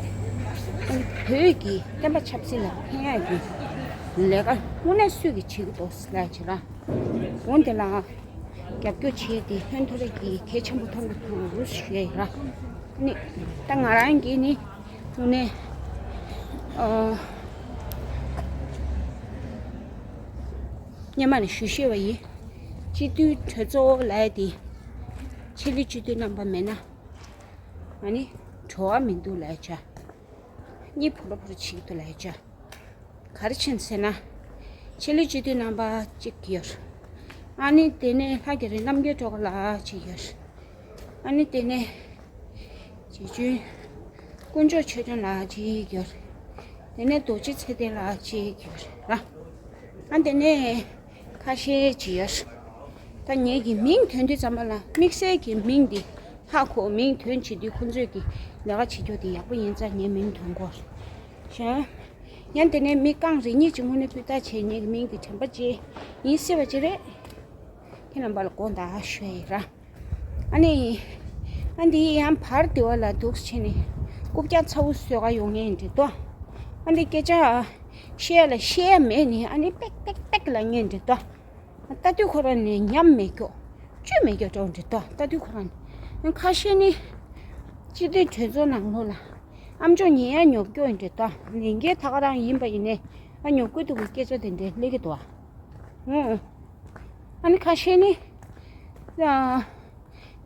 ཨ་ནི་བོད་ཀྱི་བསྟན་པ་ཆབ་སྲིད་ལ་ཕན་ཡག་གི་ལས་ཀ་དངོས་གནས་སུས་ཀྱི་བྱེད་ཀྱི་འདུག་ལབ་བྱས་ར། འོན་ཏེ་ལ་རྒྱབ་སྐྱོར་བྱས་ཏེ་ཧོན་ཐོར་གྱི་གལ་ཆེན་པོ་མཐོང་གི་འདུག་ཞུ་ཡ་ཡིན་ར། ཨ་ནི་ད་ང་རང་གིས་ནི་དངོས་གནས་ཨ་སྔོན་མ་ནས་ཞུ་ཤེས་པ་ཡིན། སྤྱི་འཐུས་གྲོས་ཚོགས་ལབ་ཡ་དེ་ཆེད་ལས་སྤྱི་འཐུས་རྣམ་པ་མེད་ན། ཨ་ནི་བྲོ་བ་མི་འདུག་ལབ་ཡ་ཆ། གཉིས་ཕོ་རོ་ཕོ་རོ་བྱེད་ཀྱི་འདུག་ལབ་ཡ་ཆ། ག་རེ་བྱས་ཟེར་ན། ཆེད་ལས་སྤྱི་འཐུས་རྣམ་པ་གཅིག་ཡོད། ཨ་ནི་དེ་ནས་ལྷ་རྒྱ་རི་རྣམ་རྒྱལ་སྒྲོལ་དཀར་ལགས་གཅིག་ཡོད། ཨ་ནི་དེ་ནས་རྗེ་བཙུན་དཀོན་མཆོག་ཆོས་སྒྲོན་ལགས་གཅིག་ཡོད། དེ་ནས་རྡོ་རྗེ་ཚེ་བརྟན་ལགས་གཅིག་ཡོད་ར། ཨ་དེ་ནས་ཁ་ཤས་ཅིག་ཡོད། ད་ངེད་ཀྱི་མིང་ཐོན་དུས་ཙམ་པ་ལ་དམིགས་བསལ་གྱི་མིང་འདི་ཧ་གོ། མིང་ཐོན་བྱེད་དུས་ཁོང་ཚོས་ཀྱི་ལས་ཀ་བྱེད་རྒྱུ་དེ་ཡག་པོ་ཡིན་ཙང་ངའི་མིང་ཐོན་གོ། ཞེས། ཡང་དེ་ནས་མི་རྐང་རེ་གཉིས་ཀྱི་ངོས་ནས་སྤུས་དག་བྱས། ངེད་ཀྱི་མིང་དེ་དྲན་པ་བརྗེད་ཡིན་སྲིད་པ་ཅིག་རེད། ཁྱེད་རྣམ་པ་ལ་དགོངས་དག་ཞུ་ཡ་ཡིན་ར། ཨ་ནི། ཨ་འདི་ཡང་བར་དེ་བ་ལ་འདུག་བྱས་ནས་རྐུབ་བཀྱག་ཚ་བོ་བཟོས་ག་ཡོང་ངེས་འདྲི་ཏོ། ཨ་འདི་སྐད་ཆ་བཤད་ཡ་ལ་བཤད་ཡ་མེད་ནི། ཨ་ནི་པེག་པེག་པེག་ལ་ངེས་འདྲི་ཏོ། ལྟ་དུས་ཁོ་རང་ནི་ཉམས་མེད་སྐྱོ། བཅུད་མེད་སྐྱོ་འགྲོ་འདྲི་ཏོ། ལྟ་དུས་ཁོ་རང་ནི། ཁ་ཤས་ནི་སྤྱི་འཐུས་གྲོས་ཚོགས་ནང་ལོགས་ལ་ཨམ་ཅོག་ཉན་ཡ་ཉོབ་སྐྱོ་འདྲི་ཏོ། ལས་འགན་ད་ག་རང་ཡིན་པ་ཡིན་ནའི་ཨ་ཉོབ་སྐྱོ་འདུག་གི་སྐད་ཆ་དེ་འདྲ་སླེབས་ཀྱི་འདུག་ཨ། ཨ་ནི་ཁ་ཤས་ནི་ཨ་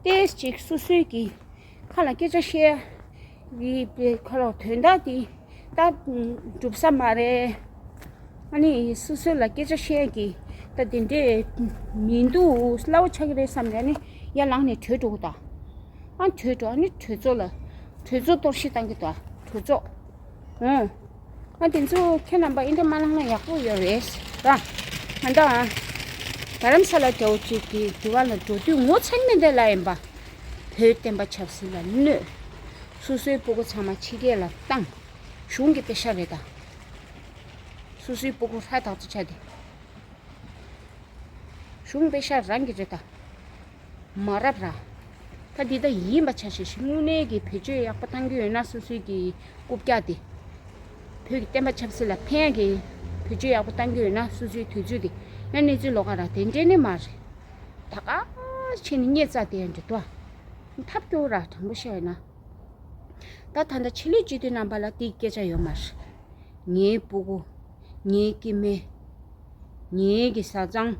ཏོག་ཙམ་ཅིག་སོ་སོའི་གི་ཁ་ལ་སྐད་ཆ་བཤད་ཡི་ཁ་ལ་དོན་དག་དེ་ད་འགྲུབ་ས་མ་རེད། ཨ་ནི་སོ་སོ་ལ་སྐད་ཆ་བཤད་ཡ་གི་ད་དེ་འདྲས་མི་འདུག་སླ་བོ་ཆགས་ཀྱི་རེད་བསམ་ནས་ཨ་ནི་ཡར་ལངས་ནས་བྲོས་འགྲོ་གི་ད། ཨ་བྲོས་འགྲོ། ཨ་ནི་གྲོས་ཚོགས་ལ་གྲོས་ཚོགས་གཏོར་བཤིག་བཏང་གི་ད། གྲོས་ཚོགས། ཨོ། ང་དེ་ཚོ་ཁྱེད་རྣམ་པ་ཨིན་དྲ་མ་ལངས་ན་ཡག་པོ་ཡོད་རེད་ར། ང་ད་ རྡ་རམ་ས་ལ་འདྲ་བོ་ཅིག་གི་དུས་བ་ལ་འགྲོ་དུས་ངོ་ཚ་མི་འདི་ལ་ཡིན་པ། བོད་བསྟན་པ་ཆབ་སྲིད་ལ་གནོད། སོ་སོའི་སྤུ་གུ་ཚང་མ་ཕྱི་རྒྱལ་ལ་བཏང་། གཞུང་གི་པེ་ཤ་རེད་ད། སོ་སོའི་སྤུ་གུ་ཧྲ་ཐག་ཏུ་ཆགས་ཏེ། གཞུང་པེ་ཤ་རང་གི་རེད་ད། མ་རབས་ར། ད་འདི་ལྟ་ཡིན་པ་ཆ་བཞག་ཞིག་དངོས་གནས་ཀྱི་བེད་སྤྱོད་ཡག་པོ་བཏང་གི་ཡོད་ན་སོ་སོའི་གི་རྐུབ་བཀྱག་དེ། བོད་ཀྱི་བསྟན་པ་ཆབ་སྲིད་ལ་ཕན་ཡག་གི་བེད་སྤྱོད་ཡག་པོ་བཏང་གི་ཡོད་ན་སོ་སོའི་དུས་ཚོད་དེ་ཡང་གནས་ཚུལ་ལོགས་ཀ་ར་དེ་འདྲས་ནི་མ་རེད། ད་ག་ཕྱིན་ནི་རྙེད་ཙག་དེ་ཡང་འདྲི་ཏོ། ཐབས་སྐྱོ་ར་དྲང་པོ་བཤད་ཡོད་ན། ད་ད་ལྟ་ཕྱི་ལོས་སྤྱི་འཐུས་རྣམ་པ་ལ་དེའི་སྐད་ཆ་ཡོད་མ་རེད། ངའི་སྤུ་གུ། ངའི་སྐྱེ་དམན། ངའི་གི་བཟའ་ཚང་།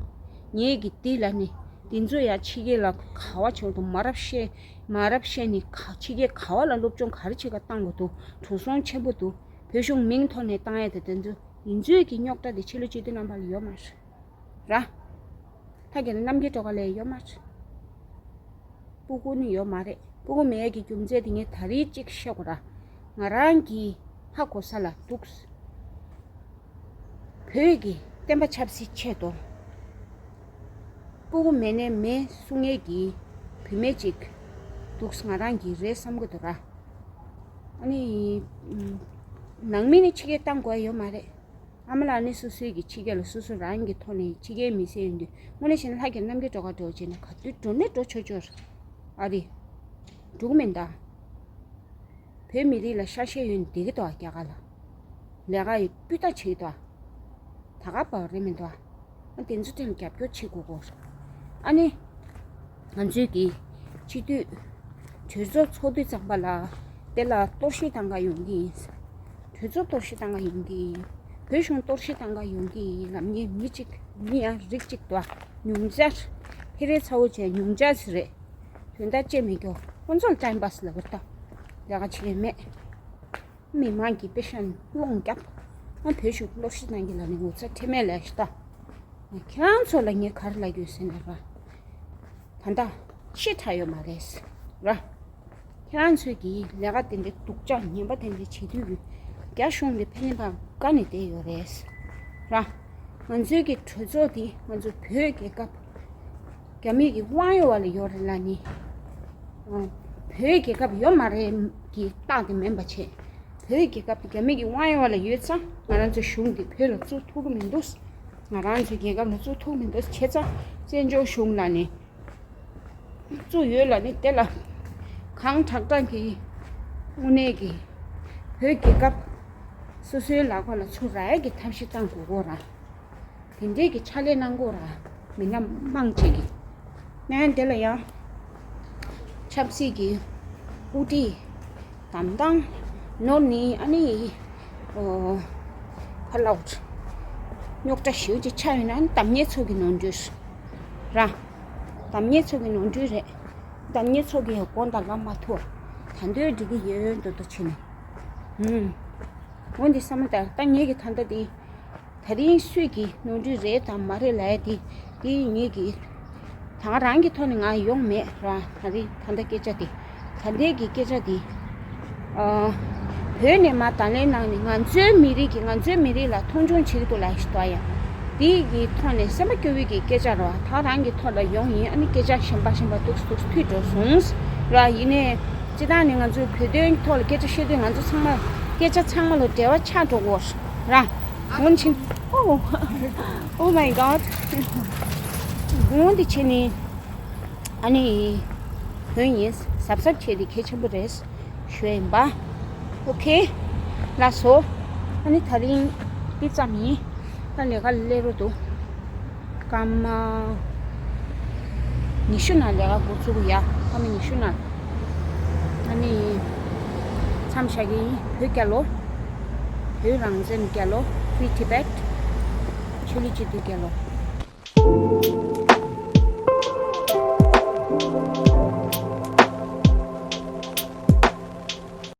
ངའི་གི་འདི་ལ་ནི། འདི་ཚོ་ཡང་ཕྱི་རྒྱལ་ལ་ག་བ་བྱུང་དུ་མ་རབས་བཤད། མ་རབས་བཤད་ནི་ག་ཕྱི་རྒྱལ་ག་བ་ལ་སློབ་སྦྱོང་ག་རེ་བྱེད་ག་བཏང་དགོས་འདུག་འགྲོ་སོང་ཆེན་པོ་འདུག་བོད་གཞུང་མིང་ཐོག་ནས་བཏང་ཡ་དེ་དེ་ཚོ་འདི་ཚོའི་གི་རྙོག་དྲ་དེ་ཕྱི་ལོ་སྤྱི་འཐུས་རྣམ་པ་ལ་ཡོད་མ་རེད། ར། ད་གི་རྣམ་རྒྱལ་སྒྲོལ་དཀར་ལ་ཡོད་མ་རེད། སྤུ་གུ་ནི་ཡོད་མ་རེད། སྤུ་གུ་མེད་ཀྱི་རྒྱུ་མཚན་དེ་ངས་ད་རེས་གཅིག་བཤད་དགོས་ར། ང་རང་གི་ཧ་གོ་ས་ལ་འདུག་བོད་ཀྱི་བསྟན་པ་ཆབ་སྲིད་ཆེད་དུ། སྤུ་གུ་མེད་ནས་མེད་གསུང་ངེས་ཀྱི་བུད་མེད་ཅིག་འདུག་ང་རང་གི་རེད་བསམ་གི་འདུག་ར། ཨ་ནི། ནང་མི་ནི་ཕྱི་རྒྱལ་བཏང་དགོས་ཡོད་མ་རེད། ཨ་མ་ལགས་ནི་སོ་སོའི་གི་ཕྱི་རྒྱལ་ལ་སོ་སོ་རང་གི་ཐོག་ནས་ཕྱི་རྒྱལ་མི་སེར་ཡིན་དུས་དངོས་གནས་བྱས་ན་ལྷ་རྒྱལ་རྣམ་རྒྱལ་སྒྲོལ་དཀར་འདྲ་བོ་བྱས་ན་ག་དུས་འགྲོ་ནས་འགྲོ་ཆོག་ཆོག་རེད། ཨ་རི། འགྲོ་གི་མིན་ད། བོད་མི་རིགས་ལ་ཤ་ཤེད་ཡོད་ན་བསྡད་ཀྱི་འདུག་ཨ། རྒྱ་གར་ལ་ལས་ཀ་ཡི་སྤུས་དག་བྱེད་ཀྱི་འདུག་ཨ། ད་ག་པར་རེད་མི་འདུག་ཨ། ཨ་དེ་ཚོ་དེ་ལ་རྒྱབ་སྐྱོར་བྱེད་དགོས་གོ། ཨ་ནི། ང་ཚོའི་གི་སྤྱི་འཐུས་གྲོས་ཚོགས་ཚོགས་དུས་ཙམ་པ་ལ་དེ་ལ་གཏོར་བཤིག་བཏང་ག་ཡོང་གི་ཡིན། གྲོས་ཚོགས་གཏོར་བཤིག་བཏང་ག་ཡོང་གི་ཡིན། བོད་གཞུང་གཏོར་བཤིག་བཏང་ག་ཡོང་གི་ཡིན་ལབ་མཁན་མི་གཅིག་མི་ཡང་རིགས་གཅིག་འདུག་ཨ། ཉུང་ཆར། ཧེ་རེ་ཚ་བོ་བྱས་ཉུང་ཆར་ཟེར་རེད། དོན་དག་ཅེས་མི་སྐྱོ། ཁོ་ཚོ་ལ་ཊའིམ་པཱས་ལབ་པ་རེད་ད། ལས་ཀ་བྱེད་མེད། མི་མང་གི་པེ་ཤ་སློང་རྒྱབ། ང་བོད་གཞུང་གཏོར་བཤིག་གནང་གི་ལ་ནི་ངོ་ཚ་ཁྲེལ་མེད་ལས་ཤི་ད། ང་ཁྱེད་རང་ཚོ་ལ་ངས་ག་རེ་ལབ་རྒྱུ་ཟེར་ན་ར། ད་ལྟ་ཤི་ཁྲ་ཡོད་མ་རེད་ར། ཁྱེད་རང་ཚོས་ཀྱི་ལས་ཀ་དེ་འདྲའི་སྡུག་ཅག་ངན་པ་དེ་འདྲའི་བྱེད་དུས་རྒྱ་གཞུང་ལ་ཕན་པ་དགའ་ནས་བསྡད་ཡོད་རེད་ར། ང་ཚོའི་གི་གྲོས་ཚོགས་འདི་ང་ཚོ་བོད་རྒྱལ་ཁབ་རྒྱ་མི་གི་དབང་ཡོད་བ་ལ་ཡོད་རེད་ལ་ནི། ཨ། བོད་རྒྱལ་ཁབ་ཡོད་མ་རེད་ཀྱི་རྟགས་དེ་མིན་པ་བྱས། བོད་རྒྱལ་ཁབ་དེ་རྒྱ་མི་གི་དབང་ཡོད་བ་ལ་ཡོད་ཙང་ང་རང་ཚོའི་གཞུང་འདི་བོད་ལ་བཙུགས་ཐུབ་ཀྱི་མི་འདུག་ང་རང་ཚོའི་རྒྱལ་ཁབ་ལ་བཙུགས་ཐུབ་ཀྱི་མི་འདུག་བྱས་ཙང་བཙན་བྱོལ་གཞུང་ལ་ནི་བཙུགས་ཡོད་ལ་ནི་དེ་ལ་གང་དྲག་དྲག་གི་དངོས་གནས་ཀྱི་བོད་རྒྱལ་ཁབ་སོ་སོའི་ལག་པ་ལ་ཚུར་རག་ཡས་ཀྱི་ཐབས་ཤེས་བཏང་དགོས་གོ་ར། དེ་འདྲས་ཀྱི་ཕྱག་ལས་གནང་དགོས་ར། མི་སྣ་མང་ཆེ་གི། ནས་དེ་ལ་ཡང་ཆབ་སྲིད་ཀྱི་དབུ་ཁྲིད་གདམ་སྟངས་ནོར་ནི་ཨ་ནི་ཨོ་ཕར་ལོག་རྙོག་དྲ་ཞེ་པོ་ཅིག་ཆགས་ཡོད་ན་ཨ་ནི་གདམ་ངེས་ཚོ་གི་ནོར་འཁྲུལ་ར། གདམ་ངེས་ཚོ་གི་ནོར་འཁྲུལ་རེད། གདམ་ངེས་ཚོ་གི་དགོངས་དག་ལ་མ་ཐུག་ད་འདོད་འགྲིག་གི་ཡོད་འདོད་འདོད་བྱེད་ནས། ཧུམ། འོན་ཏེ་བསམ་བློ་བཏང་ད་ངེད་ཀྱི་ད་ལྟ་དེ། ད་རིང་སུས་ཀྱིས་ནོར་འཁྲུལ་རེད་དམ་མ་རེད་ལབ་ཡ་དེ་དེ་ངེད་ཀྱིས་ད་ང་རང་གི་ཐོག་ནས་ང་ཡོང་མེད་ར། ད་རིང་ད་ལྟ་སྐད་ཆ་དེ་ད་ལྟའི་གི་སྐད་ཆ་དེ་ཨ། བོད་ནས་མར་བརྡ་ལན་གནང་ནས་ང་ཚོའི་མི་རིགས་ཀྱི་ང་ཚོའི་མི་རིགས་ལ་མཐོང་ཆུང་བྱེད་ཀྱི་འདུག་ལབ་ཞིག་འདུག་ཡ། དེ་གི་ཐོག་ནས་སེམས་པ་སྐྱོ་བའི་གི་སྐད་ཆ་ར་ད་རང་གི་ཐོག་ལ་ཡོང་ཡིན། ཨ་ནི་སྐད་ཆ་གཞན་པ་གཞན་པ་འདུག་འདུག་ཐུག་འགྲོ་སོང་ར། ཡིན་ནའི་སྤྱི་བཏང་ནས་ང་ཚོའི་བོད་དོན་ཐོག་ལ་སྐད་ཆ་བཤད་དུས་ང་ཚོ་ཚང་མ་སྐད་ཆ་ཚང་མ་ལ་འབྲེལ་བ་ཆགས་འགྲོ་གི་ར། འོན་ཆེན། Oh, oh my God. འོན་ཏེ་ཆེ་ནི། ཨ་ནི། བོན་ཡིན་གཟབ་གཟབ་བྱས་ཏེ་གལ་ཆེན་པོ་རེད་ཞུ་ཡ་ཡིན་པ། Okay. ལགས་སོ། ཨ་ནི་ད་རིང་འདི་ཙམ་ཡིན། ད་ལས་ཀ་ལས་རོ་འདུག་སྐར་མ་ཉི་ཤུ་ནང་ལས་ཀ་འགོ་ཚུགས་ཡ། སྐར་མ་ཉི་ཤུ་ནང་། ཨ་ནི། མཚམས་བཞག་གི་ཡིན། བོད་རྒྱལ་ལོ། བོད་རང་བཙན་རྒྱལ་ལོ། Free Tibet. ཆོས་ལུགས་སྤྱི་འཐུས་རྒྱལ་ལོ།